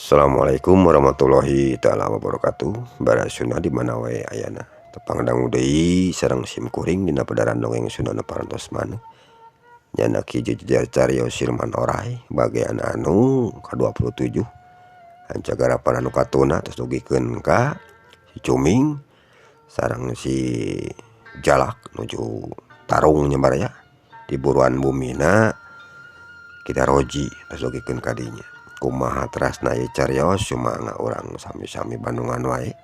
Assalamualaikum warahmatullahi taala wabarakatuh. Bara Sunda di mana wae ayana. Tepang dangu deui sareng sim kuring dina pedaran dongeng Sunda nu parantos maneh. Nyana ki jejer carios siluman oray bagian anu ka-27. Hanca garapan anu katuna tos dugikeun ka si Cuming sareng si Jalak nuju tarung nya baraya di buruan bumina kita roji tos dugikeun ka dinya. Kumaha terasna ieu carios sumangga urang sami-sami Bandungan wae.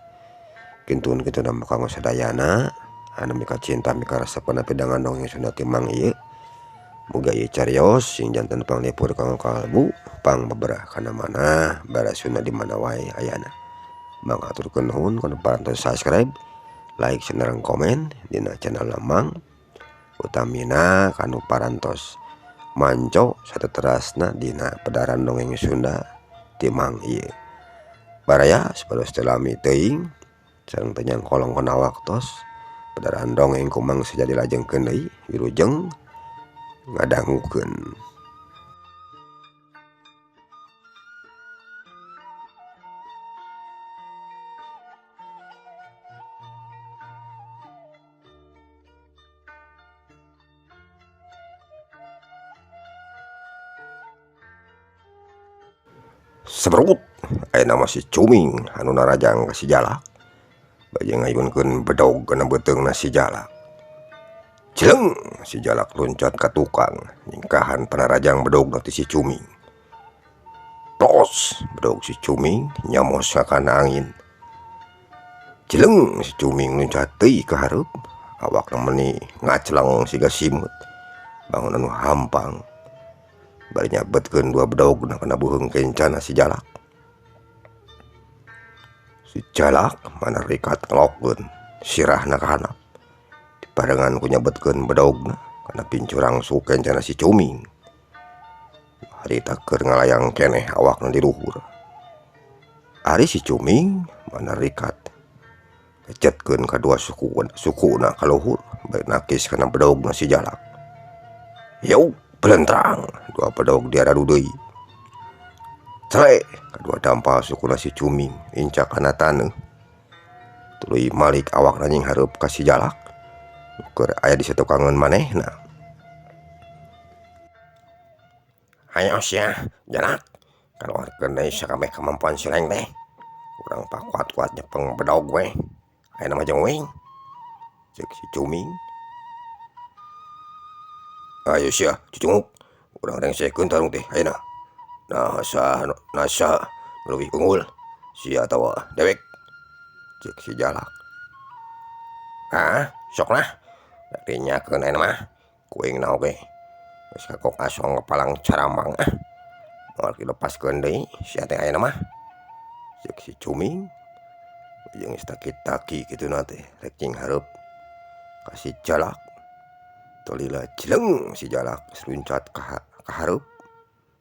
Kintun-kintun kanggo sadayana anu mika cinta mika resepna pidangan dongeng Sunda ti Mang ieu. Muga ieu carios sing janten panglipur kanggo kalbu pangbeberah kana mana bara Sunda di mana wae ayana. Mang aturkeun nuhun kana parantos subscribe, like, sareng komen dina channel Mang. Utamina kanu parantos manco sateterasna dina pedaran dongeng Sunda ti Mang ieu. Baraya supados teu lami teuing sareng teu nyangkolong kana waktos pedaran dongeng ku Mang saja dilajengkeun deui wilujeng ngadangukeun. Seberut ayeuna mah si Cuming anu narajang ka si Jalak bade ngayunkeun bedog kana beuteungna si Jalak. Jeleng si Jalak loncat ka tukang nyingkahan panarajang bedogna ti si Cuming. Tos bedog si Cuming nyamos kana angin. Jeleng si Cuming loncat deui ka hareup awakna meuni ngacleng siga simut bangunan nu hampang. Bari nyabetkeun dua bedogna kana beuheung kencana si Jalak. Si Jalak mana rikat ngelokeun sirahna ka handap. Dibarengan ku nyabetkeun bedogna kana pincurang suku kencana si Cuming. Harita keur ngalayang keneh awakna di luhur. Ari si Cuming mana rikat ngecetkeun kadua sukuna ka luhur bari nakis kana bedogna si Jalak. Yeuh belentrang dua bedog diaradu deui. Cele kadua dampal sukuna si Cuming incak kana taneuh. Tuluy malik awakna nying hareup ka si Jalak keur aya di satukangeun manehna. Hayo sia Jalak, kaluarkeun deui sakabeh kamampuan si leng teh. Urang pakuat-kuat nyepeng bedog we. Ayeuna mah jeung uing. Ceuk si Cuming. Ayo sia cucunguk, urang rengsekeun tarung teh ayeuna. Nah nasa leuwih unggul sia atawa dewek. Ceuk si Jalak. Ah, sok lah. Rek dinyakeun ayeuna mah kuingna oge. Geus kagok asong kepalang caramang ah. Moal dilepaskeun deui sia teh ayeuna mah. Ceuk si Cuming. Jeung geus taki-taki kituna teh rek nying hareup ka si Jalak. Tolila jeleng si Jalak luncat ka hareup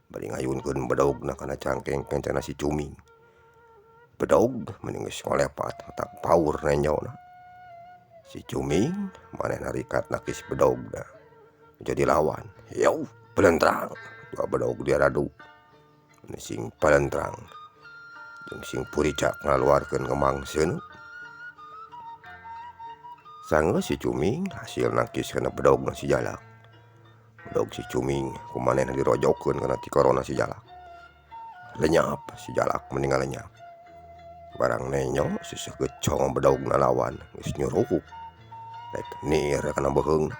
bari ngayunkeun bedogna kana cangkeng kencana si Cuming. Bedog mending geus ngolepat otak paur nenyona. Si Cuming manehna rikat nakis bedogna jadi lawan. Yeuh belentrang dua bedog diaradu. Sing palentrang jeung sing puricak ngaluarkeun kembang seuneu. Sanggeus si Cuming hasil nakis kana bedogna si Jalak. Bedog si Cuming ku manehna dirojokeun kana tikorona si Jalak. Lenyap si Jalak meninggal lenyap. Barang nenyo sisih gecong bedogna lawan geus nyurukuk. Rek niir kana beuheungna.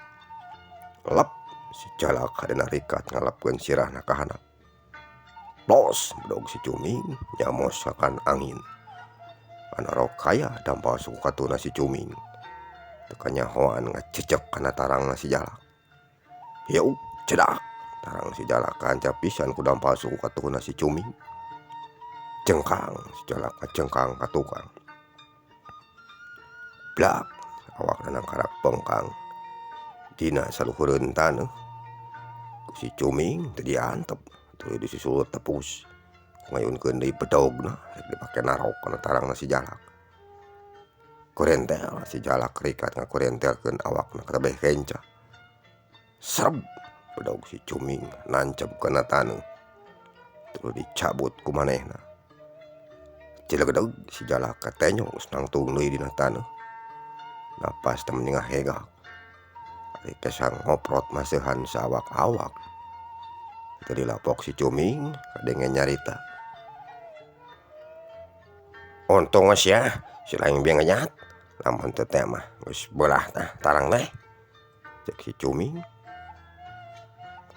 Lep si Jalak hadena rikat ngalepkeun sirahna ka handap. Los bedog si Cuming nyamos akan angin. Ana rokaya dampal suku katuna si Cuming. Teu kanyahoan ngacecek kana tarangna si Jalak. Yeuh cedak tarang si Jalak kaanca pisan ku dampal suku katuna si Cuming. Cengkang si Jalak ngacengkang ka tukang. Blak awakna nangkarak bengkang dina saluhureun taneuh. Ku si Cuming teu diantep tuluy disusul tepus. Ngayunkeun deui bedogna rek dipake narok kana tarangna si Jalak. Kurentel si Jalak rikat ngakurentelkeun awakna ka tebeh kenca. Sereb bedog si Cuming nancep kana taneuh. Tuluy dicabut ku manehna. Cilegedeg si Jalak katenyo geus nangtung deui dina taneuh. Napas teh meni ngahegak. Ari kesang ngoprot maseuhan saawak-awak. Teu dilapok si Cuming kadenge nyarita. Untung we sia si laing bieu nganyat lamun teu teh mah geus beulah tah tarang teh. Cek si Cuming.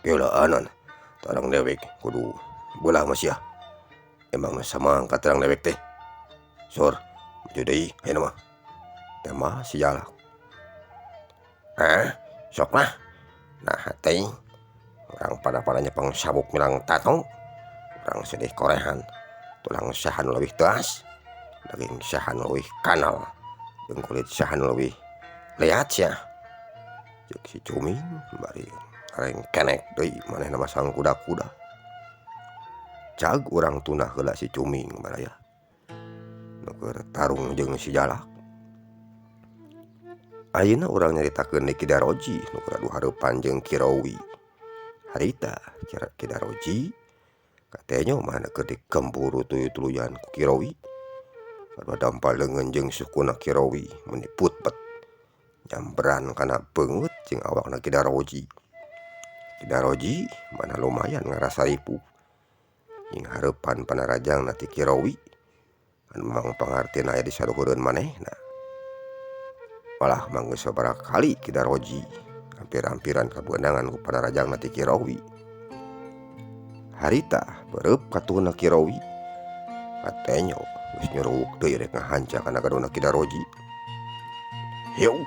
Geulaan tarang dewek kudu beulah mah sia. Emang samangka tarang dewek teh. Sur maju deui ayeuna mah. Tembah si Jalak. Hah sok lah naha teuing urang pada-pada nyepeng sabuk milang tato urang sedih korehan tulang saha nu leuwih teuas daging saha nu leuwih kanal jeung kulit saha nu leuwih liat sia. Ceuk si Cuming bari ngarengkenek deui manehna masang kuda-kuda. Cag urang tunah heula si Cuming baraya nu keur tarung jeung si Jalak. Ayeuna urang nyaritakeun deui Ki Daroji nu keur adu hareupan jeung Ki Rowi. Harita Ki Daroji katenyo mah keur dikempur tuluy-tuluyan ku Ki Rowi. Kadua dampal leungeun jeung sukuna Ki Rowi meuni putpet nyamperan kana beungeut jeung awakna Ki Daroji. Ki Daroji mana lumayan ngarasa ripuh jeung hareupan panarajangna ti Ki Rowi anu memang pangartina aya di saluhureun manehna. Malah mah geus sabaraha kali Ki Daroji hampir-hampiran kabeunangan ku panarajangna ti Ki Rowi. Harita beureub katuhna Ki Rowi katenyo geus nyuruwuk deui rek ngahanca kana gaduna Ki Daroji. Hiu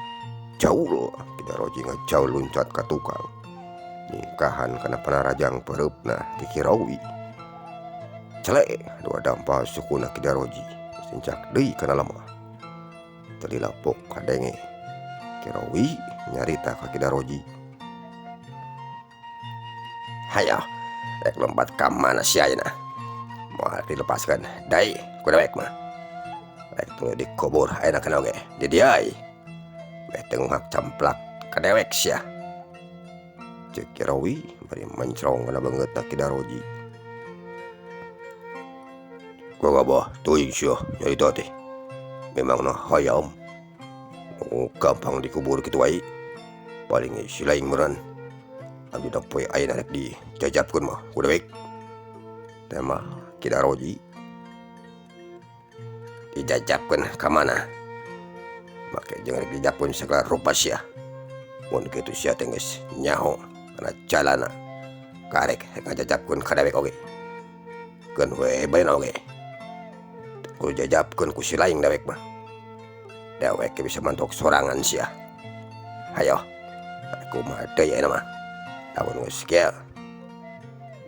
jaul Ki Daroji ngajaul luncat ka tukang nyingkahan kana panarajang beureupna ti Ki Rowi. Cele dua dampal sukuna Ki Daroji geus nincak deui kana lemah. Teu dilapok kadenge Ki Rowi nyarita ka Ki Daroji. Hayo rek lompat ka mana sia ayeuna? Moal dilepaskeun deui ku dewek mah. Rek tuluy dikubur ayeuna kana oge di dieu euy. Meh teu nguhak camplak ka dewek sia. Ceuk Ki Rowi bari mencrong kana beungeutna Ki Daroji. Gagabah teuing sia nyarita teh. Memangna hayam nu gampang dikubur kitu wae. Paling si laing meureun. Abdi da poe ayeuna rek dijajabkeun mah ku dewek. Tembah Ki Daroji. Dijajabkeun ka mana? Make jeung rek dijabkeun sagala rupa sia. Mun kitu sia teh geus nyaho kana jalana. Karek rek ngajajabkeun ka dewek oge. Keun we bae oge. Kudu jajabkeun ku si laing dewek mah. Dewek bisa mantok sorangan sia. Hayo kumaha deui ayeuna mah. Lamun geus kieu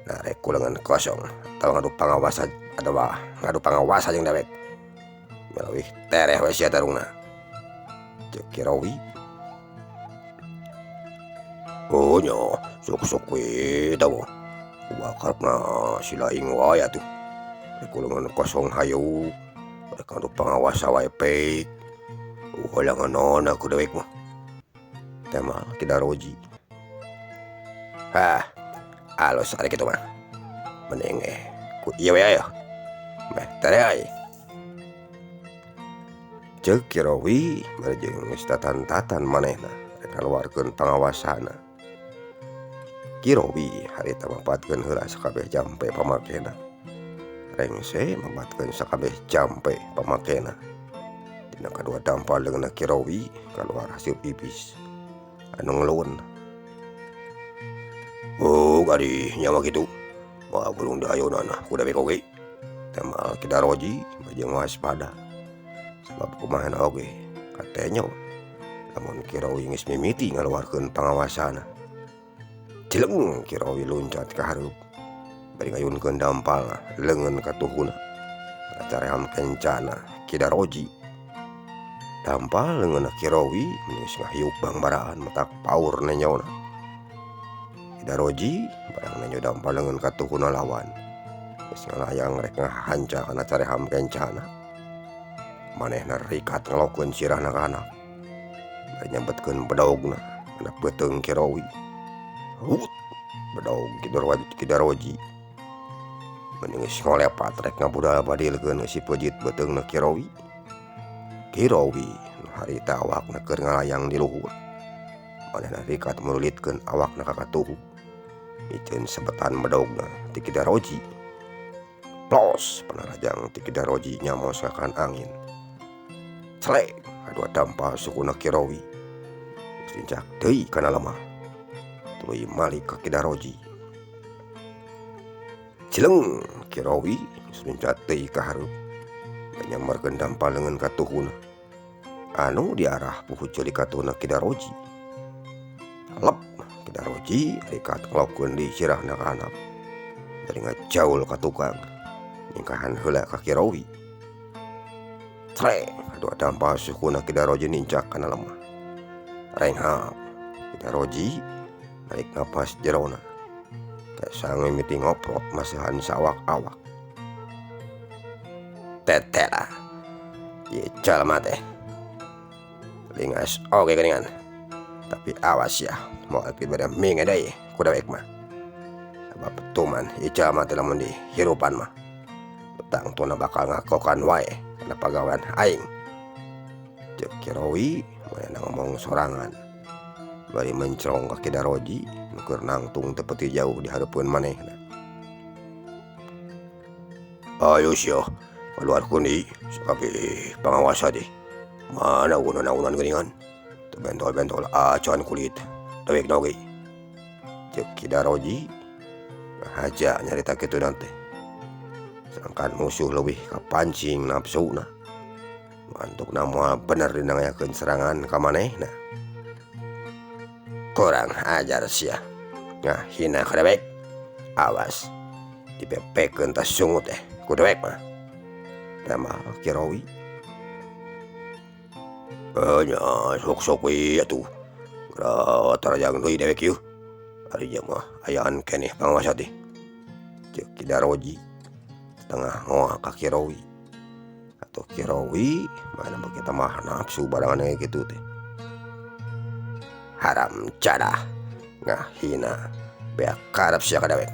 narek ku leungeun kosong atawa ngadu pangawasa atawa ngadu pangawasa jeung dewek. Leuwih tereh we sia tarungna. Ceuk Ki Rowi. Oh nya sok-sok we tah mah. Kumaha karepna si laing wae atuh. Rek ku leungeun kosong hayu. Rek ngadu pangawasa wae pek. Halanganana ku dewek mah. Tembah Ki Daroji. Hah, alus ari kitu mah. Mending ku ieu we aya. Meh tereh euy. Ceuk Ki Rowi bari jeung geus tatan-tatan manehna rek ngaluarkeun pangawasana. Ki Rowi harita mapatkeun heula sakabeh jampe pamakena. Rengse mapatkeun sakabeh jampe pamakena. Dina kadua dampal leungeunna Ki Rowi kaluar hasil ibis anu ngeluun. Oh gari nyawa kitu. Moal burung diayunana ku dewek oge. Tembah Ki Daroji jeung waspada. Sabab kumaha oge katenyo lamun Ki Rowi geus mimiti ngaluarkeun pangawasana. Cileng Ki Rowi luncat ka hareup bari ngayunkeun dampal leungeun ka tuhuna. Careham kencana Ki Daroji. Dampal leungeunna Ki Rowi geus ngahiup bangbaraan matak paur nenyona. Ki Daroji barang nenyo dampal leungeun ka tuhuna lawan. Geus ngalayang rek ngahanca kana careham kencana. Manehna rikat ngalokeun sirahna ka anak. Bari nyabetkeun bedogna kana peuteung Ki Rowi. Hut bedog Ki Daroji. Meni geus ngolepat rek ngabudal badilkeun eusi peujit beuteungna Kirowi. Kirowi nu harita awakna keur ngalayang di luhur. Manehna rikat mululitkeun awakna ka katuhu. Miceun sebetan bedogna ti Ki Daroji. Plos panarajang ti Ki Daroji nyamos ngakan angin. Celek kadua dampal sukuna Kirowi. Geus lincak deui kana lemah. Tuluy malik ka Ki Daroji. Cileng Kirowi geus luncat deui ka hareup. Nyambarkeun dampal leungeun ka tuhuna. Anu diarah puhu ceuli katuhna Ki Daroji. Lep Ki Daroji rikat ngelokeun deui sirahna ka handap. Dari ngajaul ka tukang. Nyingkahan heula ka Kirowi. Trek kadua dampal sukuna Ki Daroji nincak kana lemah. Renghap Ki Daroji narik napas jerona. Kasange miti ngoprot masihan sawak-awak. Tetela ieu jalma teh lingas oge geuningan. Tapi awas ya moal dibere minge deui ku dewek mah. Sabab tuman ieu jalma teh lamun dihirupan mah tangtuna bakal ngakokan wae kana pagawean aing. Ceuk Kirowi manehna ngomong sorangan. Bari mencrong ka Ki Daroji nu keur nangtung teu peuti jauh di hareupeun manehna. Ayo sia kaluarkeun deui sakabeh pangawasa teh. Mana uneunan geuningan teu bentol-bentol acan kulit dewekna oge. Ceuk Ki Daroji ngahaja nyarita kitu teh. Sangkan musuh leuwih kapancing nafsuna. Mantukna moal bener dina ngayakeun serangan ka manehna. Kurang ajar sia ngahina ka dewek. Awas dipepekeun tas sungut teh ku dewek mah. Tembal Kirowi. Nya sok-sok we atuh. Geura tarajang deui dewek ieu. Ari ieu mah ayaan keneh pangawasa teh. Ceuk Ki Daroji setengah ngoa ka Kirowi. Atuh Kirowi mana beuki tambah nafsu barangan ge kitu teh. Haram jadah ngahina beak karep sia ka dewek.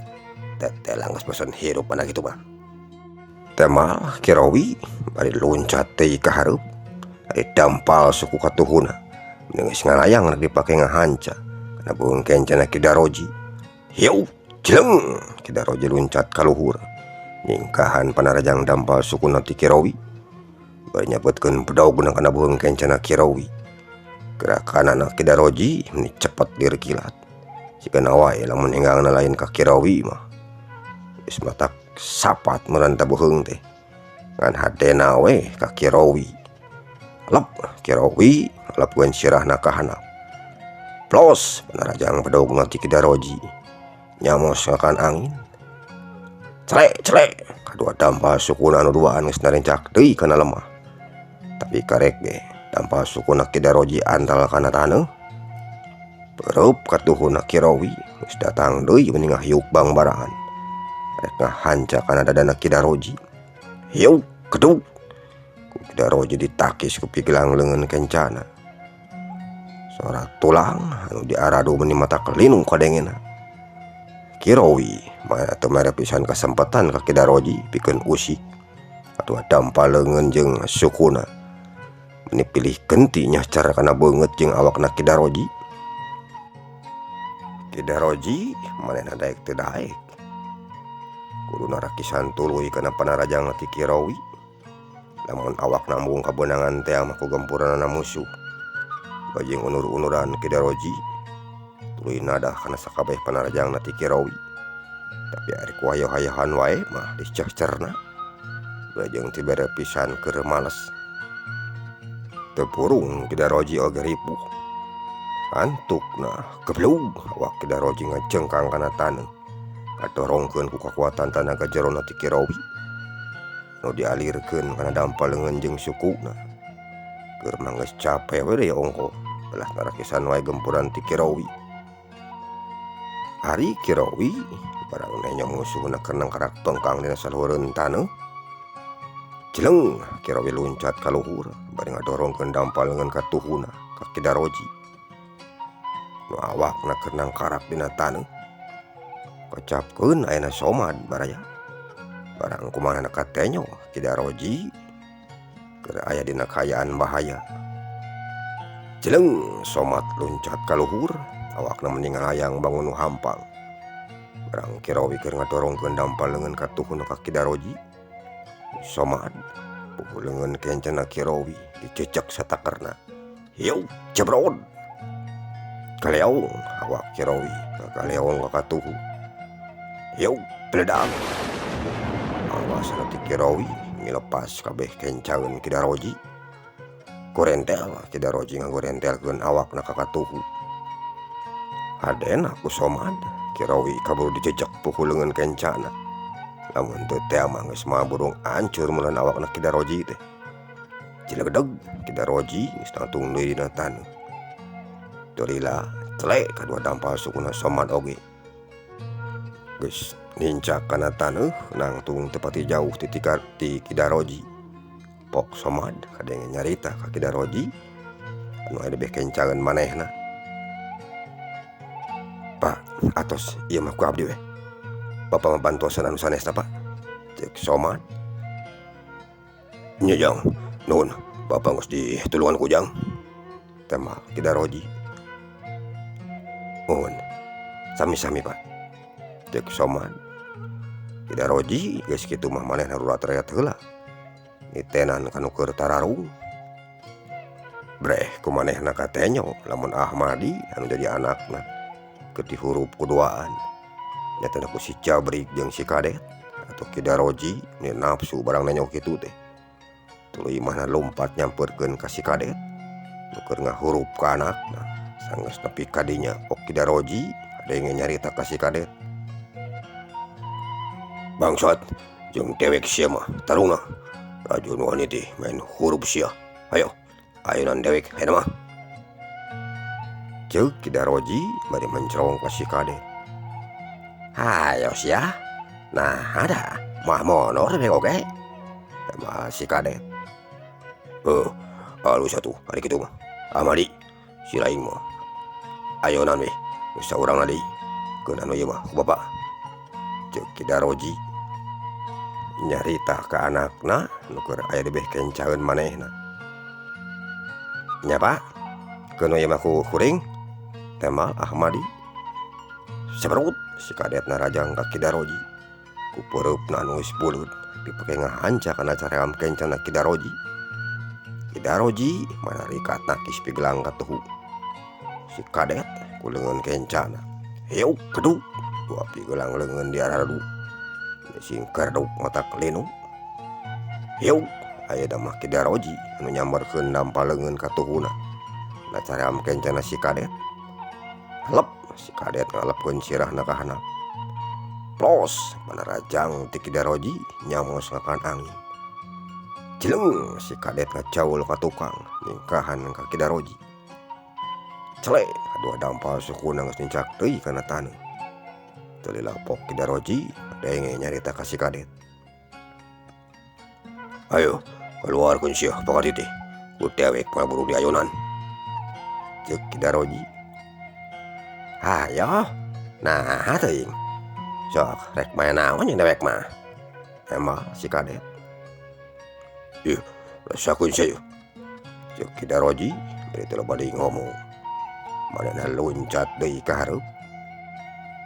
Teteh langgeus bosen hirup mana kitu mah. Temal Kirowi bari luncat deui ka hareup. Ari dampal suku katuhuna. Geus ngalayang rek dipake ngahanca kana beuheung kencana Ki Daroji. Hiu jeleng Ki Daroji luncat ka luhur. Nyingkahan panarajang dampal sukuna ti Kirowi. Bari nyabetkeun bedogna kana beuheung kencana Kirowi. Gerakanana Ki Daroji meni cepet lir kilat. Sigana wae lamun enggangna lain ka Kirowi mah. Geus matak sapat meureun ta beuheung teh. Ngan hadena we ka Kirowi. Lep Kirowi lepkeun sirahna ka handap. Plos panarajang bedogna ti Ki Daroji. Nyamos ngakan angin. Celek celek kadua dampal sukuna anu duaan geus narencak deui kana lemah. Tapi karek ge dampal sukuna Ki Daroji antal kana taneuh. Peurup katuhuna Kirowi geus datang deui meni ngahiuk bangbaraan. Rek ngahanca kana dadana Ki Daroji. Hiuk keduk ku Ki Daroji ditakis ku pigelang leungeun kencana. Sora tulang anu diaradu meni mata kelinu kadengena. Kirowi mana teu mere pisan kasempatan ka Ki Daroji pikeun usik. Atuh dampal leungeun jeung sukuna. Meni pilih genti nyahcar kana beungeut jeung awakna Ki Daroji. Ki Daroji manehna daek teu daek. Kuduna rakisan tuluy kana panarajang ti Kirowi. Lamun awakna embung kabeunangan teh mah ku gempuranana musuh. Bajing unur-unuran Ki Daroji tuluy nadah kana sakabeh panarajang ti Kirowi. Tapi ari ku hayo-hayohan wae mah dicehcerna. Bajing teu bere pisan keur males. Teu purung Ki Daroji oge ripuh. Antukna geblug awak Ki Daroji ngajengkang kana taneuh. Kadorongkeun ku kakuatan tanaga jerona ti Kirowi. Nu dialirkeun kana dampal leungeun jeung sukuna. Keur mah geus cape we deui ongko. Belah narakisan wae gempuran ti Kirowi. Ari Kirowi barang nenyo musuhna keur nangkarak tongkang dina saluhureun taneuh. Jeleng Kirowi luncat ka luhur bari ngadorongkeun dampal leungeun ka tuhuna ka Ki Daroji. Nu awakna keur nangkarak dina taneuh. Kocapkeun ayeuna somad baraya. Barang kumaha katenyo Ki Daroji keur aya dina kaayaan bahaya. Jeleng Somad luncat ka luhur awakna mending ngalayang bangun nu hampang. Barang Ki Rowi keur ngadorongkeun dampal leungeun ka tuhuna ka Ki Daroji. Somad puguh leungeun kencana Ki Rowi dicecek satakerna. Hiu jebrod. Kaleong awak Ki Rowi kakaleong ka katuhu. Hiu beledag. Awasna ti Ki Rowi milepas kabeh kencangeun Ki Daroji. Gorentel Ki Daroji ngagorentelkeun awakna ka katuhu. Hadena ku Somad Ki Rowi kaburu dijejek puguh leungeun kencana. Lamun teu teh mah geus mah burung ancur meureun awakna Ki Daroji teh. Cilegdeg Ki Daroji geus tangtung deui dina taneuh. Teu lila celek kadua dampal sukuna Somad oge. Geus nincak kana taneuh nangtung teu pati jauh ti Ki Daroji. Pok Somad kadenge nyarita ka Ki Daroji anu aya lebih kencangeun manehna. Pak, atos ieu mah ku abdi we. Bapak mah bantosan anu sanesna Pak. Cek Somad. Nya Jang, nuhun Bapak geus ditulungan ku Jang. Tembak Ki Daroji. Nuhun. Sami-sami Pak. Cek Somad. Ki Daroji geus kitu mah manehna rurat-reat heula. Nitenan kanu keur tararung. Breh ku manehna katenyo lamun Ahmadi anu jadi anakna keur dihurup kuduaan. Nyatana ku si Jabrik jeung si Kadet atau Ki Daroji ni nafsu barang nenyo kitu teh. Tuluy imahna lompat nyamperkeun ka si Kadet nu keur ngahurup ka anakna. Sanggeus nepi ka dinya pok Ki Daroji kadenge nyarita ka si Kadet. Bangsat jeung dewek sia mah tarungna. Rajun wani teh main hurup sia. Ayo, ayunan dewek hayana mah. Ceuk Ki Daroji bari mencrong ka si Kadet. Hayo sia. Nah ada mah monor dewek oge. Tembak si Kadet. Halus atuh ari kitu mah. Amadi si laing mah. Ayonan we geus saurangna deui. Keun anu ieu mah ku bapak. Ceuk Ki Daroji nyarita ka anakna nu keur aya lebih kencaeun manehna. Nya Pak, keun ieu mah ku kuring. Tembak Ahmadi. Seberut si Kadet narajang ka Ki Daroji. Ku peureupna anu geus buleud dipake ngahanca kana caream kencana Ki Daroji. Ki Daroji manarikat nakis pigelang ka tuhu. Si Kadet ku leungeun kencana. Hiuk keduk dua pigelang leungeun diaradu. Sing kerduk matak linu. Hiuk ayeuna mah Ki Daroji anu nyamberkeun dampal leungeun ka tuhuna. Na caream kencana si Kadet. Lep si Kadet ngalepkeun sirahna ka handap. Plos panarajang ti Ki Daroji nyamos ngakan angin. Jeleng si Kadet ngacaul ka tukang nyingkahan ka Ki Daroji. Celek kadua dampal sukuna geus nincak deui kana taneuh. Teu lila pok Ki Daroji denge nyarita ka si Kadet. Ayo keluarkeun sia pakat teh. Ku dewek mah buru diayunan. Ceuk Ki Daroji. Hayo, nah teuing. Sok rek main naon jeung dewek mah. Tembak si Kadet. Ih, rasakeun sia. Ceuk Ki Daroji bari teu loba deui ngomong. Manehna luncat deui ka hareup.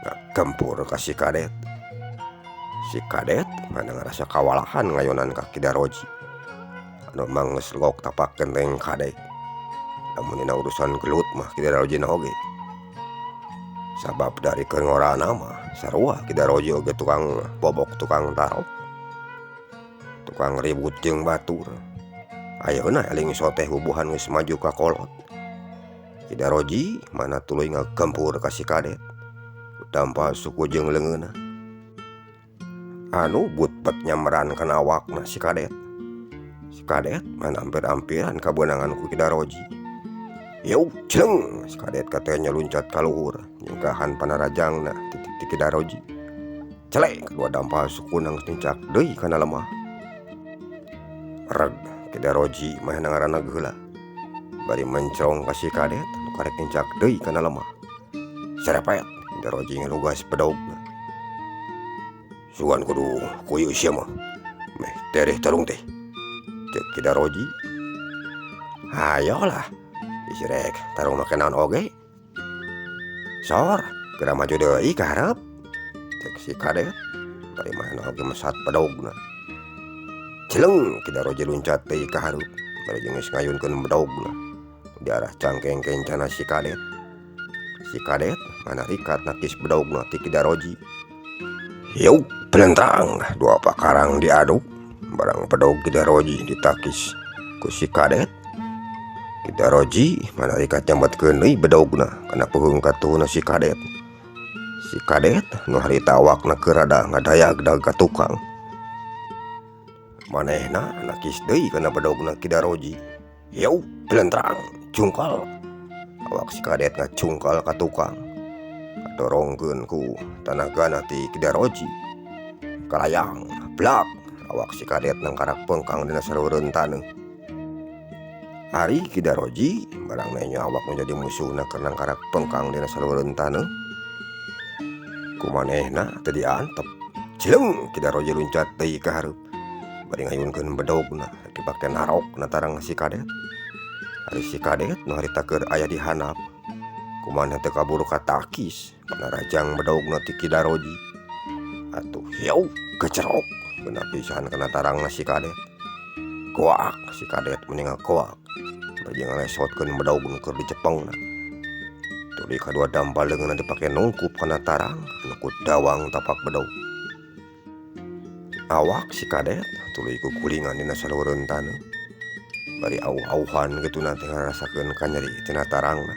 Ngagempur ka si Kadet. Si Kadet mana ngarasa kawalahan ngayonan ka Ki Daroji. Anu mah geus lok tapak genteng kadek. Lamun dina urusan gelut mah Ki Daroji na oge. Sabab dari keur ngorana mah sarua Ki Daroji oge tukang bobok, tukang tarok, tukang ribut jeung batur. Ayeuna eling soteh bubuhan geus maju ka kolot. Ki Daroji mana tuluy ngagempur ka si Kadet. Dampal suku jeung leungeunna. Anu butpet nyamperan kana awakna si Kadet. Si Kadet mana ampir-ampiran kabeunangan ku Ki Daroji. Yuk jeleng si Kadet katanya luncat ka luhur nyingkahan panarajangna ti Ki Daroji. Celek kadua dampal sukuna geus nincak deui kana lemah. Reg Ki Daroji mah ngaranna geula. Bari mencrong ka si Kadet nu karek nincak deui kana lemah. Serepet Ki Daroji ngalugas bedogna. Sugan kudu ku ieu sia mah meh tereh tarung teh cek Ki Daroji. Hayolah bisi rek tarung make naon oge. Sor geura maju deui ka hareup cek si Kadet bari manehna oge mesat bedogna. Cileng Ki Daroji luncat deui ka hareup bari jeung geus ngayunkeun bedogna di arah cangkeng kencana si Kadet. Si Kadet manarikat nakis bedogna ti Ki Daroji. Hiuk pelentrang dua pakarang diaduk barang bedog Ki Daroji ditakis ku si Kadet. Ki Daroji manarikat nyambetkeun deui bedogna kana peuheung katuhuna si Kadet. Si Kadet nu harita awakna keur rada ngadayag-dag ka tukang. Manehna nakis deui kana bedogna Ki Daroji. Hiuk pelentrang cungkal. Awak si Kadet ngacungkal ka tukang. Kadorongkeun ku tanagana ti Ki Daroji. Kalayang blak awak si Kadet nangkarak pengkang dina salureun taneuh. Ari Ki Daroji barang nanya awak nu jadi musuhna keur nangkarak pengkang dina salureun taneuh. Ku manehna teu diantep. Cileng Ki Daroji luncat deui ka hareup bari ngayunkeun bedogna dipake narok na tarang si Kadet. Ari si Kadet nu harita keur aya di handap kumaneh teu kaburu katakis kana rajang bedogna ti Ki Daroji. Atuh hieuh kecerok beuna pisan kana tarangna si Kadet. Goak si Kadet meni ngagoak bari jeung ngalesotkeun bedog nu keur dicepengna. Tuluy kadua dampal leungeunna dipake nungkup kana tarang anu ku dawang tapak bedog. Awak si Kadet tuluy kukulingan dina salureun taneuh. Bari auh-auhan kituna teh ngarasakeun kanyeri tina tarangna.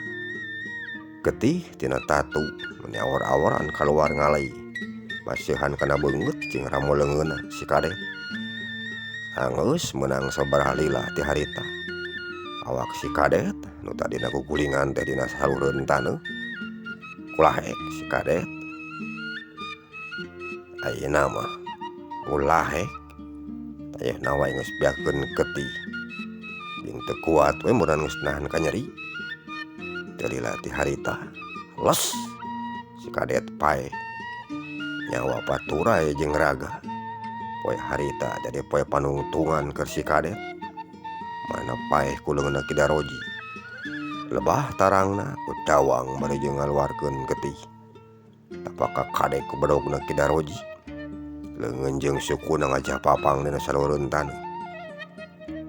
Getih tina tatu meni awor-aworan kaluar ngalei. Masihan kana beungeut jeung ramo leungeunna si Kadet. Anggeus meunang sabaraha lila ti harita. Awak si Kadet nu tadina kukulingan teh dina salureun taneuh. Kulahek si Kadet. Ayeuna mah ulahek tayehna wae geus beakeun getih. Jeung teu kuat we meureun geus nahan kanyeri. Teu lila ti harita les si Kadet paeh. Nyawa paturay jeung raga. Poe harita jadi poe panungtungan keur si Kadet. Mana paeh ku leungeunna Ki Daroji. Lebah tarangna ku dawang bari jeung ngaluarkeun getih. Tapaka kadek ku bedogna Ki Daroji. Leungeun jeung sukuna ngajapapang dina salureun taneuh.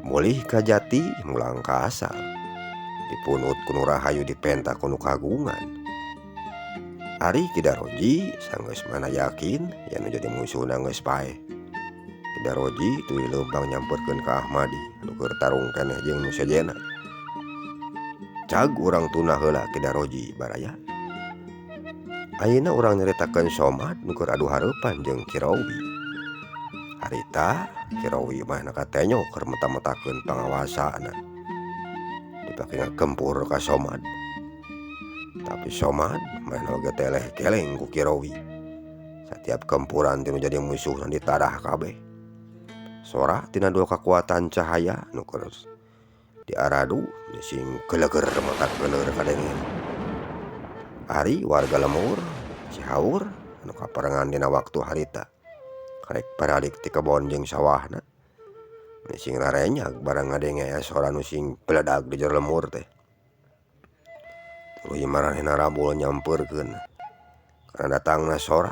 Mulih ka jati mulang ka asal. Dipunut ku nu rahayu dipenta ku nu kagungan. Ari Ki Daroji sanggeus mana yakin yen nu jadi musuhna geus paeh. Ki Daroji tuluy leumpang nyamperkeun ka Ahmadi nu keur tarung keneh jeung nu sejenna. Cag urang tuna heula Ki Daroji baraya. Ayeuna urang nyaritakeun Somad nu keur adu hareupan jeung Ki Rowi. Harita Ki Rowi mah na katenyo keur meta-metakeun pangawasana. Dipake ngagempur ka Somad. Tapi Somad manehna oge teleh geleng ku Ki Rowi. Satiap gempuran teh nu jadi musuhna ditadah kabeh. Sora tina dua kakuatan cahaya nu keur diaradu sing geleger mata geuleur kadengen. Ari warga lemur Cihaur anu kaparengan dina waktu harita karek baralik ti kebon jeung sawahna. Sing rarenyag barang ngadenge aya sora nu sing beledag di jero lemur teh. Tuluy maranehna rabul nyampeurkeun karena datangna sora.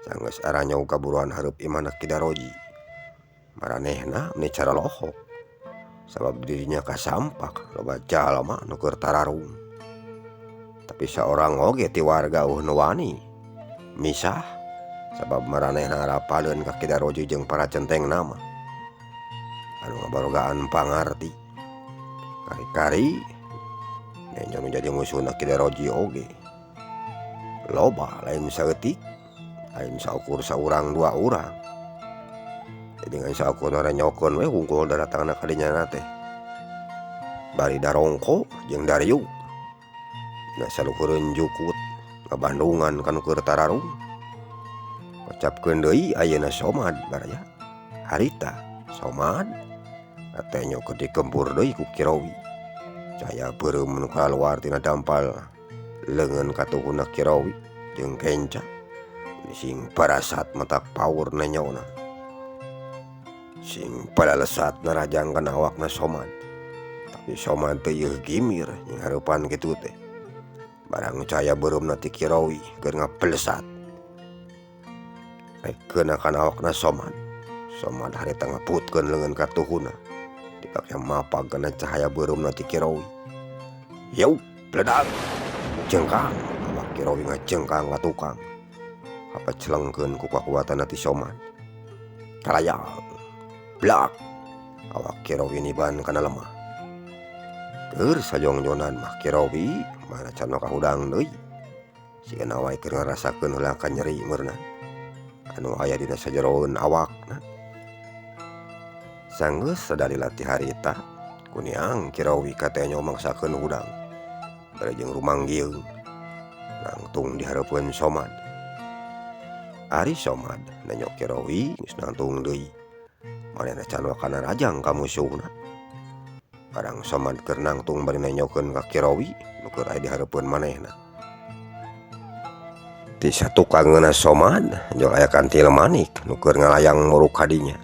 Sanggeus aranyog kaburuan hareup imahna Ki Daroji. Maranehna meni cara lohok sabab dirinya kasampak loba jalma nu keur tararung. Tapi saorang oge ti warga eueuh nu wani misah sabab maranehna arapaleun ka Ki Daroji jeung para centengna mah. Anu ngabarogaan pangarti. Kari-kari nenjo nu jadi musuhna Ki Daroji oge. Loba lain saeutik, lain saukur saurang dua urang. Jadi ngan saukur naranyokeun we hungkul daratangna ka dinya teh. Bari darongko jeung dariuk. Dina saluhureun jukut ngabandungan ka nu keur tararung. Kocapkeun deui ayeuna Somad baraya. Harita Somad katenyo keur digempur deui ku Ki Rowi. Cahaya beureum nu kaluar tina dampal leungeun katuhuna Ki Rowi jeung kenca. Sing parasat mata power nenyona. Sing palalesat narajang kana awakna Somad. Tapi Somad teh yeuh gimir jeung hareupan kitu teh. Barang cahaya beureumna ti Kirowi keur ngapelesat. Rek keuna kana awakna Somad. Somad harita ngaputkeun leungeun ka tuhuna. Dipake mapag kana cahaya beureumna ti Kirowi. Yeup, pledak. Jengkang awak Kirowi ngajengkang ka tukang. Kapecelengkeun ku kakuatan ti Somad. Kalayang. Blak. Awak Kirowi niban kana lemah. Keur sajongjonan mah Kirowi mana can kahudang deui. Sigana wae keur ngarasakeun heula ka nyeri meureunan. Anu aya dina sajeroeun awakna. Sanggeus sadalila ti harita kuniang Kirowi katenyo mangsakeun hudang. Bari jeung rumanggieung. Nangtung di hareupeun Somad. Ari Somad nenyo Kirowi geus nangtung deui. Manehna can wakana rajang ka musuhna. Barang Somad keur nangtung bari nenyokeun ka Kirowi nu keur aya di hareupeun manehna. Ti satukangeunna Somad jol aya kantil manik nu keur ngalayang muruk ka dinya.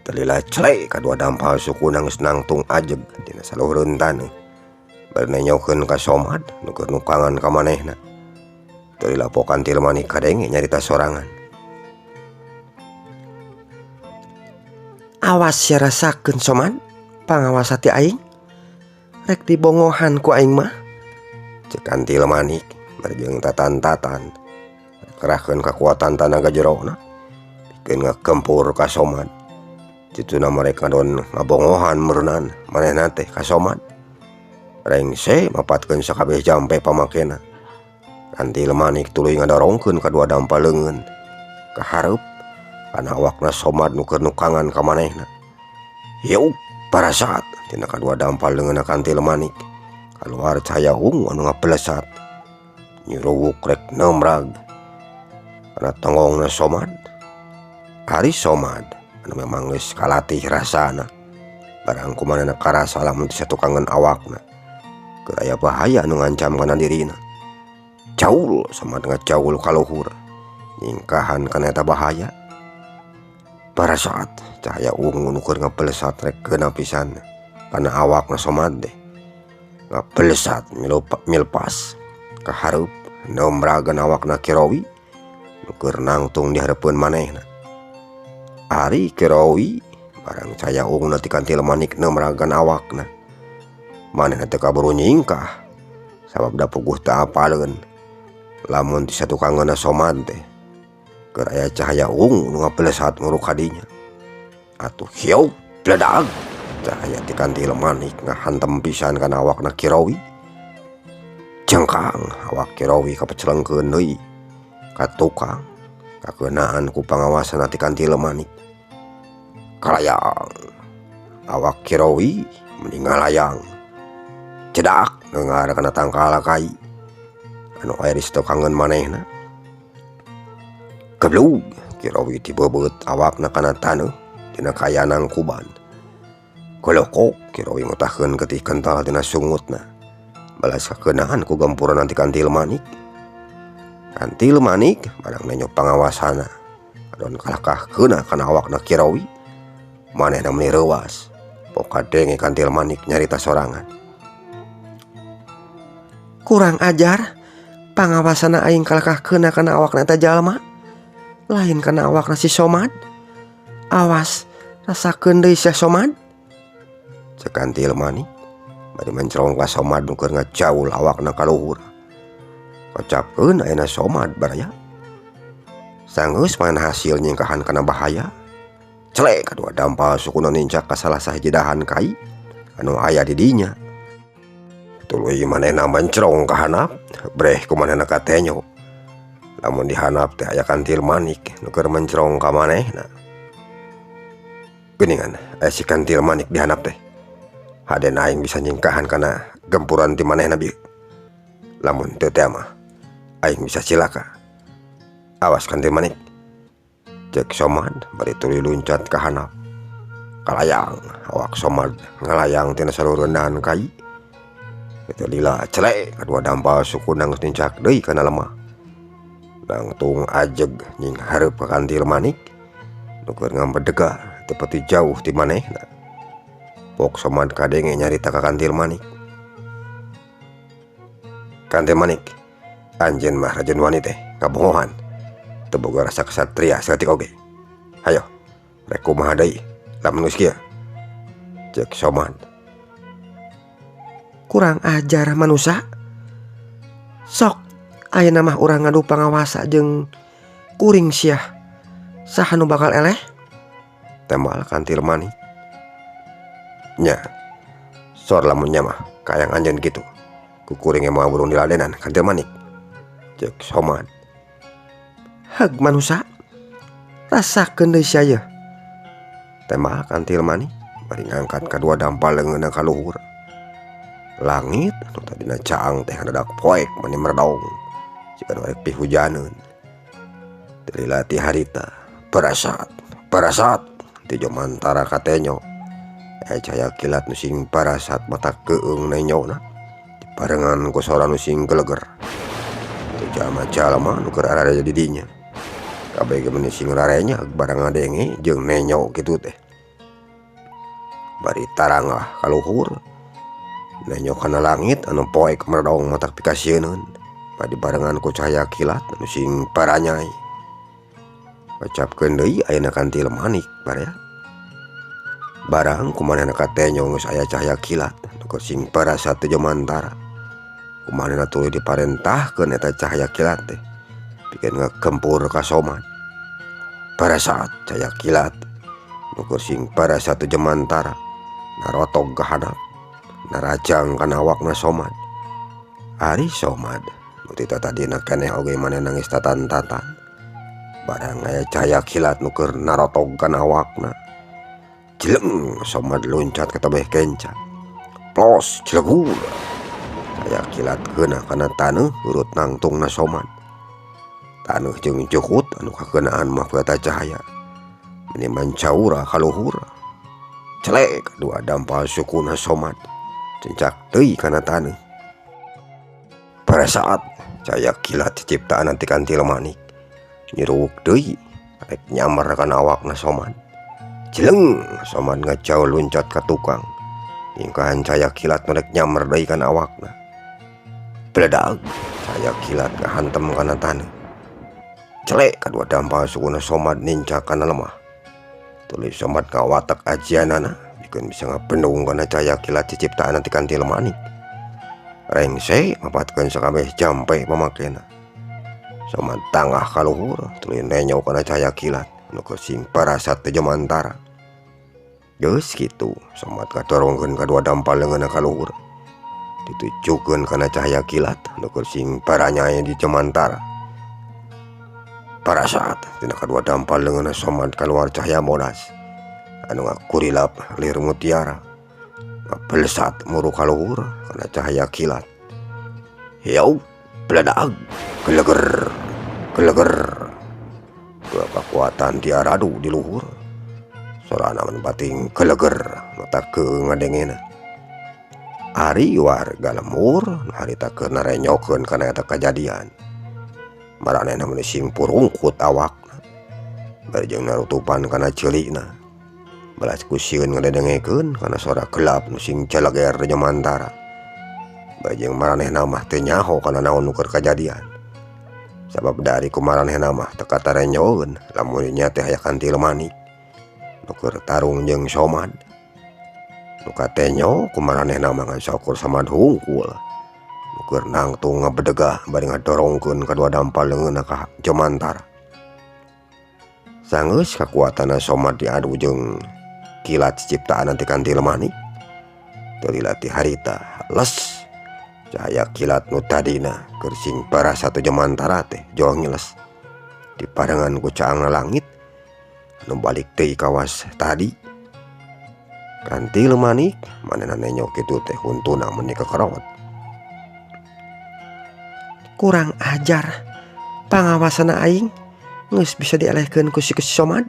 Telila cele kadua dampal sukuna geus nangtung ajeg dina saluhureun taneuh. Bari nenyokeun ka Somad nu keur nukangan ka manehna. Teu lapo kantil manik kadenge nyarita sorangan. Awas sia rasakeun Somad, pangawasa ti aing. Rek dibongohan ku aing mah. Ceuk kantil manik bari jeung tatan-tatan. Kerahkeun kakuatan tanaga jerona. Pikeun ngakempur ka Somad. Dituna mereka don ngabongohan meureunan manehna teh ka Somad. Rengse mapatkeun sakabeh jampe pamakena. Kantil manik tuluy ngadorongkeun kadua dampal leungeun ka hareup kana awakna Somad nu keur nukangan ka manehna. Yeup parasat tina kadua dampal leungeunna kantil manik kaluar cahaya ungu anu ngapelesat. Nyuruwuk rek nemrag kana tonggongna Somad. Ari Somad anu memang geus kalatih rasana. Barang kumanehna karasa lamun teu satukangeun awakna. Keur aya bahaya anu ngancam kana dirina. Caul Somad ngacaul ka luhur. Nyingkahan kana eta bahaya. Parasat cahaya ungu nu keur ngapelesat rek keuna pisan kana awakna Somad teh. Ngapelesat milpas ka hareup nombragan awakna Kirowi nu keur nangtung di hareupeun manehna. Ari Kirowi barang cahaya ungu ti kantil manik nombragan awakna. Manehna teh kaburu nyingkah sabab da puguh teu apaleun lamun ti satukangeunna Somad teh. Keur aya cahaya ungu nu ngapelesat muruk ka dinya. Atuh hieup pledag cahaya ti kantil manik ngahantem pisan kana awakna Kirowi. Jengkang awak Kirowi kapecelengkeun deui ka tukang kakeunaan ku pangawasan ti kantil manik. Kalayang awak Kirowi mending ngalayang. Cedak neungar kana tangkal kai anu aya di satukangeun manehna. Geblug Kirowi tibebeut awakna kana taneuh dina kayanang kuban. Kolokok Kirowi ngutahkeun getih kental tina sungutna. Balas kakeunaan ku gempuran ti kantil manik. Kantil manik barang nenyo pangawasana. Adon kalakah keuna kana awakna Kirowi. Manehna meuni reuas. Poka denge kantil manik nyarita sorangan. Kurang ajar, pangawasana aing kalakah keuna kana awakna eta jalma. Lain kana awakna si Somad. Awas, rasakeun deui sia Somad. Ceuk kantil manik bari mencrong ka Somad nu keur ngajaul awakna ka luhur. Kocapkeun ayeuna Somad baraya. Sanggeus manehna hasil nyingkahan kana bahaya. Celek kadua dampal sukuna nincak ka salah sahiji dahan kai anu aya di dinya. Tuluy manehna mencrong ka handap, breh ku manehna katenyo. Lamun dihandap teh aya kantil manik nu keur mencrong ka manehna. Geuningan aya si kantil manik dihandap teh. Haden aing bisa nyingkahan kana gempuran ti manehna bieu. Lamun teu teh mah aing bisa cilaka. Awas kantil manik. Cek Somad bari tuluy luncat ka handap. Kalayang awak Somad ngalayang tina salurureun dahan kai. Teu lila celek kadua dampal sukuna geus nincak deui kana lemah. Nangtung ajeg nyinghareup ka Kantil Manik nu keur ngambedega teu pati jauh ti manehna. Pok Somad kadenge nyarita ka Kantil Manik. Kantil Manik, anjeun mah rajeun wani teh ngabongohan teu boga rasa kasatria saeutik oge. Hayo, rek kumaha deui lamun geus kieu? Cek Somad. Kurang ajar manusa. Sok ayeuna mah urang ngadu pangawasa jeung kuring sia. Saha nu bakal eleh? Tembal Kantil Manik. Nya, sor lamun nya mah kayang anjeun kitu. Ku kuring ge moal burung diladenan Kantil Manik. Cek Somad. Heg manusa. Rasakeun deui sia yeuh. Tembal Kantil Manik bari ngangkat kadua dampal leungeunna ka luhur. Langit anu tadina caang teh dadak poek mani meredong jiga nu arek pihujaneun. Teu lila ti harita parasat parasat ti jomantara katenyo. Aya cahaya kilat nu sing parasat mata keueung nenyona dibarengan ku sora nu sing geleger. Teu jalma-jalma nu keur arada di dinya. Kabeh ge meni sing rarenyag barang ngadenge jeung nenyo kitu teh. Bari tarangah ka luhur nenyo kana langit anu poek meredong matak pikasieuneun bari dibarengan ku cahaya kilat anu sing paranyai. Bacapkeun deui ayeuna Kantil Manik baraya. Barang kumanehna katenyo geus aya cahaya kilat anu keur sing parasat teh jomantara. Kumanehna tuluy diparentahkeun eta cahaya kilat teh pikeun ngakempur ka Somad. Parasat cahaya kilat nu keur sing parasat teh jomantara narotog ka handap narajang kana awakna Somad. Ari Somad nu ti tatadina keneh oge manehna geus tatan-tatan. Barang aya cahaya kilat nu keur narotog kana awakna. Jeleng Somad loncat ka tebeh kenca. Plos jelegur. Cahaya kilat keuna kana taneuh urut nangtungna Somad. Taneuh jeung jukut anu kakeunaan mah ku eta cahaya. Meni mancaura ka luhur. Celek dua dampal sukuna Somad. Cencak deui kana taneuh. Pada saat cahaya kilat ciptaan ti Kantil Manik nyiruwuk deui rek nyamar kana awakna Somad. Jeleng Somad ngajauh loncat ka tukang. Ningkahan cahaya kilat nu rek nyamar deui kana awakna. Bledag cahaya kilat ngahantem kana taneuh. Celek kadua dampal sukuna Somad nincak kana lemah. Tuluy Somad ngawatek ajianana pikeun bisa ngabendung kana cahaya kilat ciciptaan ti Kantil Manik. Rengse mapatkeun sakabeh jampe pamakena. Somad tangah ka luhur tuluy nenyo kana cahaya kilat nu keur sing parasat teh jomantara. Geus kitu Somad kadorongkeun kadua dampal leungeunna ka luhur. Ditujukeun kana cahaya kilat nu keur sing paranyai di jomantara. Parasat tina kadua dampal leungeunna Somad kaluar cahaya bodas anu ngakurilap lir mutiara. Ngabelesat muru ka luhur kana cahaya kilat. Hiau bledag geleger geleger. Dua kakuatan tiaradu di luhur. Sorana mun bating geleger mata keueung ngadengena. Ari warga lembur nu harita keur narenyokeun kana eta kajadian. Maranehna mun sing purungkut awakna. Bari jeung narutupan kana ceulikna. Balas ku sieun ngadedengekeun kana sora gelap nu sing celeger di jomantara. Bari jeung maranehna mah teu nyaho kana naon nu keur kajadian. Sabab dari ku maranehna mah teu katarenyoeun lamun nya teh aya Kantil Manik nu keur tarung jeung Somad. Nu katenyo ku maranehna mah ngan saukur Somad hungkul. Nu keur nangtung ngabedegah bari ngadorongkeun kadua dampal leungeunna ka jomantara. Sanggeus kakuatanna Somad diadu jeung kilat ciptaan ti Kantil Manik. Teu lila ti harita les cahaya kilat nu tadina keur sing parasat teh jomantara teh jol ngiles. Diparengan ku caangna langit anu balik deui kawas tadi. Kantil Manik manehna nenyo kitu teh huntuna meni kekerot. Kurang ajar pangawasana aing geus bisa dielehkeun ku si Somad.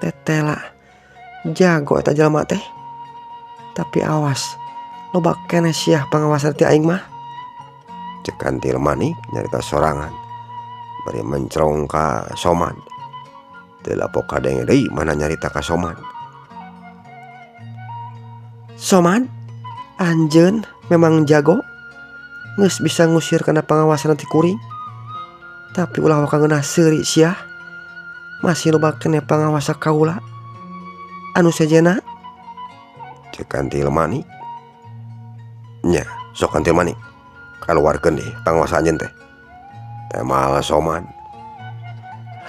Tetela jago eta jelema teh. Tapi awas loba keneh siah pangawasan ti aing mah. Cek Kantil Manik nyarita sorangan. Bari mencrong ka Somad. Teu lapok kadenge deui mana nyarita ka Somad. Somad, anjeun memang jago geus bisa ngusir kana pangawasan ti kuring. Tapi ulah waka ngeunah seuri sia. Masih loba keneh pangawasa kaula. Anu sejenna? Cek Kantil Manik. Nya, sok Kantil Manik. Kaluarkeun deui pangawasa anjeun teh. Temal Somad.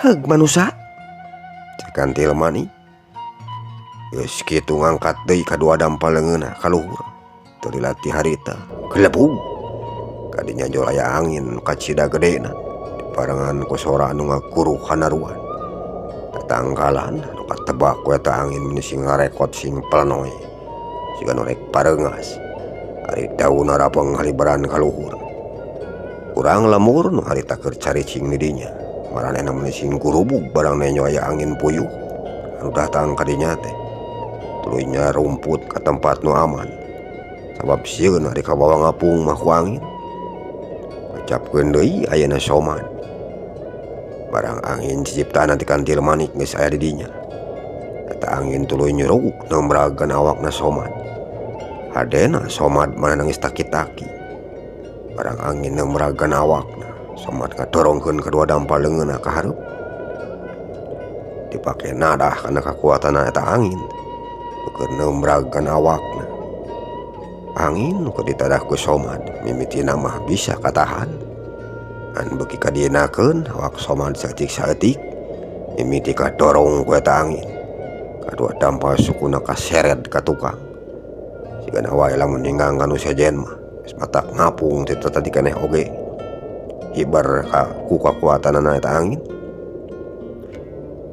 Heug manusa. Cek Kantil Manik. Geus kitu ngangkat deui kadua dampal leungeunna ka luhur. Teu dilatih harita. Gelebug. Kadinya jol aya angin kacida gedena. Diparengan ku sora anu ngakuruh hanaruan. Tatangkalan anu katebak ku eta angin meni sing ngarekot sing plenoy. Siga nu rek pareungas. Ari daun rapeng haliberan ka luhur. Urang lemur nu harita keur caricing di dinya. Maranehna meni sing gurubug barang nenyo aya angin puyuh anu datang ka dinya teh. Tuluy nyarumput ka tempat nu aman. Sabab sieun ari kabawa ngapung mah ku angin. Ucapkeun deui ayeuna Somad. Barang angin ciciptaan ti Kantil Manik geus aya di dinya. Eta angin tuluy nyurug nembragan awakna Somad. Hadena Somad mana nangis taki-taki. Barang angin nembragan awakna, Somad ngadorongkeun kadua dampal leungeunna ka hareup. Dipake nadah kana kakuatanna eta angin. Keur nembragan awakna. Angin nu keur ditadah ku Somad mimitina mah bisa katahan. Ngan beuki kadienakeun awak Somad saeutik-saeutik mimiti kadorong ku eta angin. Kadua dampal sukuna kaseret ka tukang. Sigana wae lamun ninggang ka nu sejen mah geus matak ngapung ti tadi keneh oge. Hibar ka ku kakuatanana eta angin.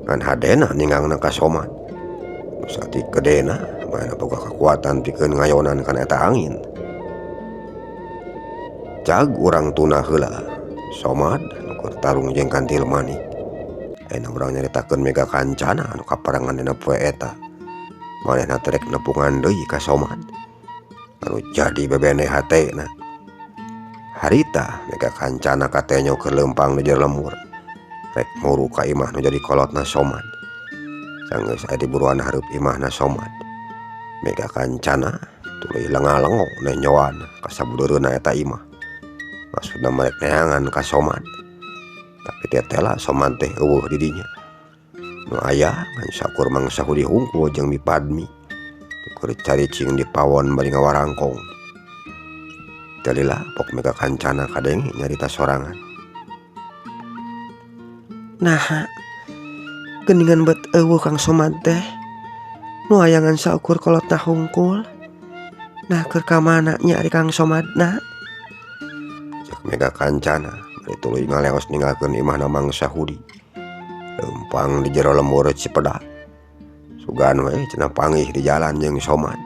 Ngan hadena ninggangna ka Somad. Nu saeutik gedena manehna boga kakuatan pikeun ngayonan kana eta angin. Cag urang tuna heula. Somad nu keur tarung jeung Kantil Manik. Ayeuna urang nyaritakeun Mega Kancana anu kaparengan dina poe eta. Manehna teh rek nepungan deui ka Somad. Anu jadi bebene hatena. Harita Mega Kancana katenyo keur leumpang di jero lembur. Rek muru ka imah nu jadi kolotna Somad. Sanggeus aya di buruan hareup imahna Somad. Mega Kancana tuluy lenga-lengo nenyoan ka sabudeureunna eta imah. Maksudna marek neangan ka Somad. Tapi tetela Somad teh eueuh di dinya. Nu aya ngan sakur Mang Sahudi hungkul jeung Mipadmi. Keur caricing di pawon bari ngawarangkong. Teu lila pok Mega Kancana kadenge nyarita sorangan. Naha geuningan bet eueuh Kang Somad teh. Nu aya ngan saukur kolotna hungkul. Nah keur ka mana nya ari Kang Somadna? Cek Mega Kancana bari tuluy ngaleos ninggalkeun imahna Mang Sahudi. Leumpang di jero lembur Cipeda. Sugan we cenah panggih di jalan jeung Somad.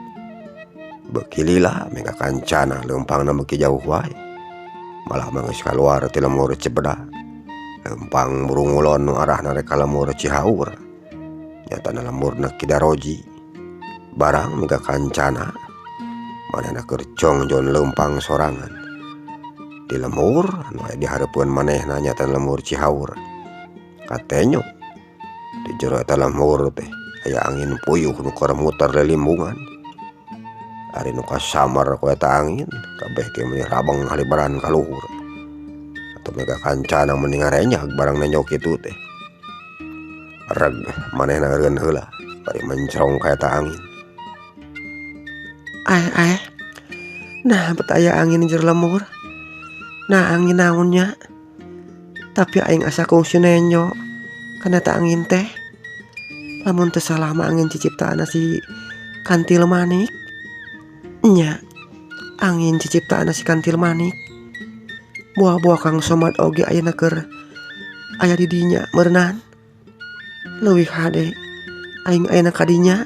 Beuki lila Mega Kancana leumpangna beuki jauh wae. Malah mah geus kaluar ti lembur Cipeda. Leumpang burungulon nu arahna rek ka lembur Cihaur. Nyatana lemburna Ki Daroji. Barang Mega Kancana manehna keur jongjon leumpang sorangan. Di lembur anu aya dihareupeun manehna nyatana lembur Cihaur. Katenyo di jero eta lembur teh aya angin puyuh nu keur muter lilimbungan. Ari nu kasamar ku eta angin kabeh ge meuni rabeng halibaran ka luhur. Atuh Mega Kancana meni ngarenyag barang nenjo kitu teh. Reg manehna eureun heula bari mencrong ka eta angin. Aeh aeh. Nah bet aya angin di jero lembur. Nah angin naon nya? Tapi aing asa kungsi nenjo kana eta angin teh. Lamun teu salah mah angin ciciptaanna si Kantil Manik. Nya angin ciciptaanna si Kantil Manik. Buah-buah Kang Somad oge ayeuna keur aya di dinya meureunan. Leuwih hade aing ayeuna ka dinya.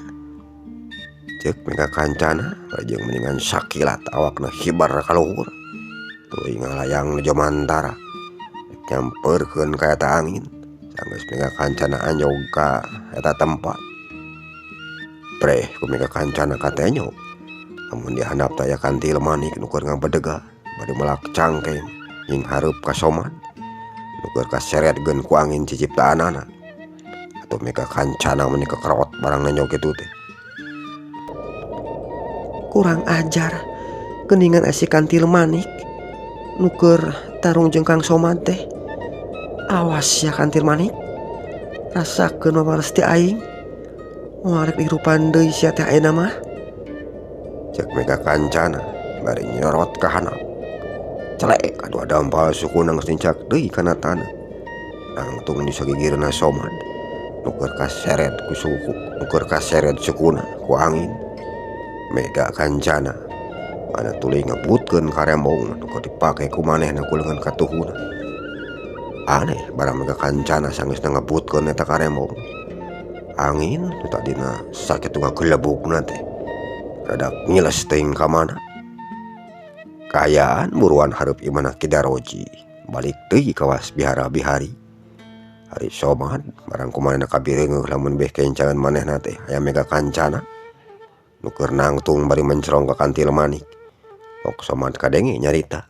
Ceuk Mega Kancana jeung mendingan sakilat awakna hibar ka luhur. Tuluy ngalayang nuju mantara. Nyamperkeun ka eta angin. Sanggeus Mega Kancana anjog ka eta tempat. Preh ku Mega Kancana katenyo. Lamun dihandap teh aya Kantil Manik nu keur ngabedega bari melak cangkeng jeung hareup ka Somad. Nu keur kaseret geun ku angin ciciptaanana. Atuh Mega Kancana meni kekerot barang nenjo kitu teh. Kurang ajar geuningan si Kantil Manik nu keur tarung jeung Kang Somad teh. Awas ya Kantil Manik, rasakeun mamares ti aing. Moal rek dihirupan deui sia teh ayeuna mah. Cek Mega Kancana bari nyorot ka handap. Celek kadua dampal sukuna geus nincak deui kana taneuh. Nangtung di sagigirna Somad nu keur kaseret ku suku, nu keur kaseret sukuna ku angin. Mega Kancana mana tuluy ngebutkeun karembong nu keur dipake ku manehna ku leungeun katuhuna. Aneh barang Mega Kancana sanggeusna ngebutkeun eta karembong. Angin nu tadina sakitu ngagelebugna teh rada ngiles teuing ka mana. Kaayaan buruan hareup imahna Ki Daroji balik deui ka was bihara bihari. Ari Somad barang kumanehna kabireungeuh lamun beh kencangan manehna teh aya Mega Kancana nu keur nangtung bari mencerong ka Kantil Manik. Pok Somad kadenge nyarita.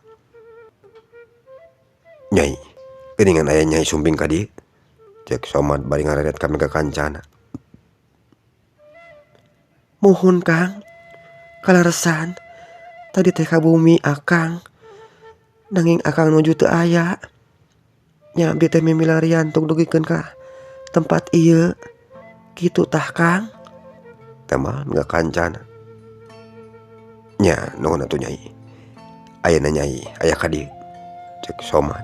Nyai, geuningan aya Nyai sumping ka dieu. Cek Somad bari ngareret ka Mega Kancana. Muhun Kang, kaleresan tadi teh ka bumi akang, nanging akang nuju teu aya. Nya abdi teh mimilarian tung dugikeun ka tempat ieu. Kitu tah Kang. Teh mah Mega Kancana. Nya nuhun atuh Nyai. Ayeuna Nyai aya ka dieu. Cek Somad.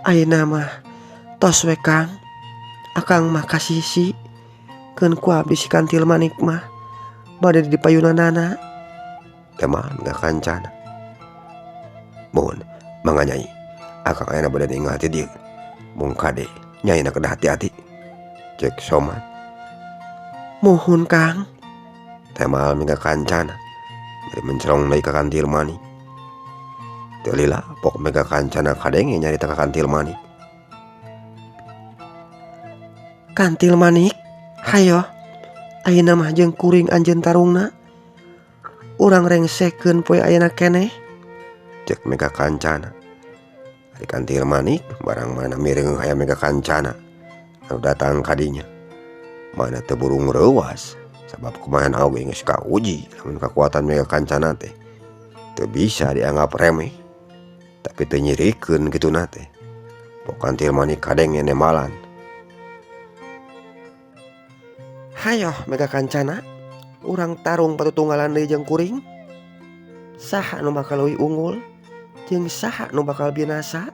Ayeuna mah tos we Kang. Akang mah kasisi keun ku abdi si Kantil Manik mah bade di payunanana. Teh mah Mega Kancana. Mohon mangga Nyai. Akang ayeuna bade ninggal ti dieu. Mung kade Nyai na kedah hati-hati. Cek Somad. Muhun Kang. Teh mah Mega Kancana bari mencerong deui ka Kantil Manik. Teu lila pok Mega Kancana kadenge nyarita ka Kantil Manik. Kantil Manik, hayo ayeuna mah jeung kuring anjeun tarungna. Urang rengsekeun poe ayeuna keneh. Cek Mega Kancana. Ari Kantil Manik barang mana mireung aya Mega Kancana anu datang ka dinya. Mana teu burung reuas sabab kumaha oge geus kauji lamun kakuatan Mega Kancana teh teu bisa dianggap remeh. Tapi teu nyirikeun kituna teh. Pok Kantil Manik kadenge nembalan. Hayo Mega Kancana, urang tarung patutunggalan deui jeung kuring. Saha nu bakal leuwih unggul jeung saha nu bakal binasa?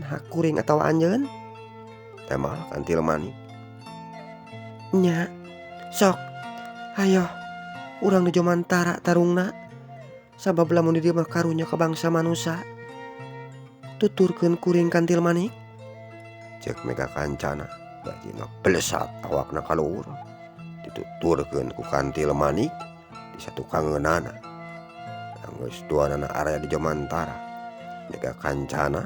Nah kuring atawa anjeun? Teh mah Kantil Manik. Nya, sok. Hayo urang nuju mantara tarungna. Sabab lamun di dieu mah karunya ka bangsa manusa. Tuturkeun kuring Kantil Manik. Cek Mega Kancana bari ngablesat awakna ka luhur. Dituturkeun ku Kantil Manik di satukangeunana. Geus duanana area di Jomantara. Mega Kancana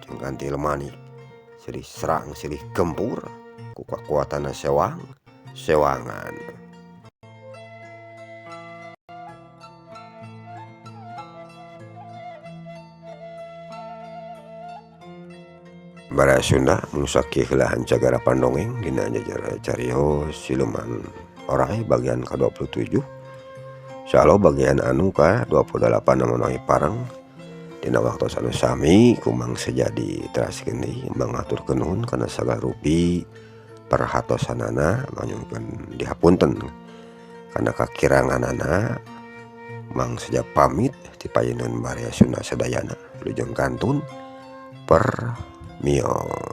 jeung Kantil Manik silih serang silih gempur ku kakuatanna sewang sewangan. Baraya Sunda mungsaki heula hancagara pandongeng dina jajar carios siluman orai bagian ka-27. Insyaallah bagian anu ka-28 menawi pareng dina waktu anu sami kumang sejadi teraskeun deui mangaturkeun nuhun kana sagala rupi perhatosanana manyungkeun dihapunten kana kakiranganana. Mang seja pamit ti payuneun Baraya Sunda sadayana wilujeng kantun per mios.